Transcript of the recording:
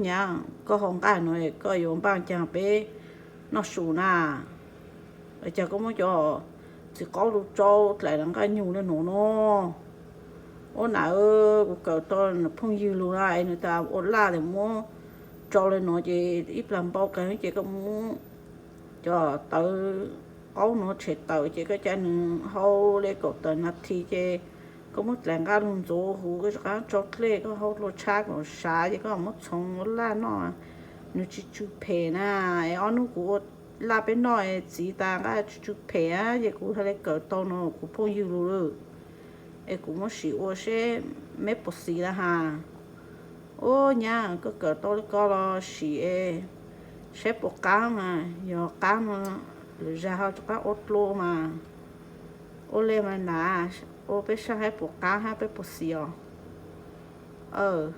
Nyab, koj hau nqaij no koj yuav npaj cas peb noj su na? Cas koj muab cov txiv qaub rau tsau dlais los nqaij nyuj li no no? Ua na, kuv kawm tau phooj ywg lus na es nws tas ua laj tias muab tsau li no ces ib plag npau qees ces koj muab cov tawv qaub no tshem tawm ces koj cia nws hau li kaum tawm nas this ces koj muab dlais nqaij lug ntxuav huv, koj rov qab tsau dlej, koj hau hlua tshab kom sav ces koj muab txhoov ua laj noj, nws tsis tsw phem na. Es ob hnub kuv ua laj peb noj es txiv tas nqaij tsw tsw phem ces kuv thiaj li kawm tau no kuv phooj ywg lus lawm. Es kuv muab sim ua seb meb puas xis lawm has. Ua nyab, koj kawm tau li ko los sim es saib puas qab mas, yog qab no lwm zag ho rov qab ua dlua mas. Ua li mas na, ua peb saib saib puas qab hab peb puas xis os.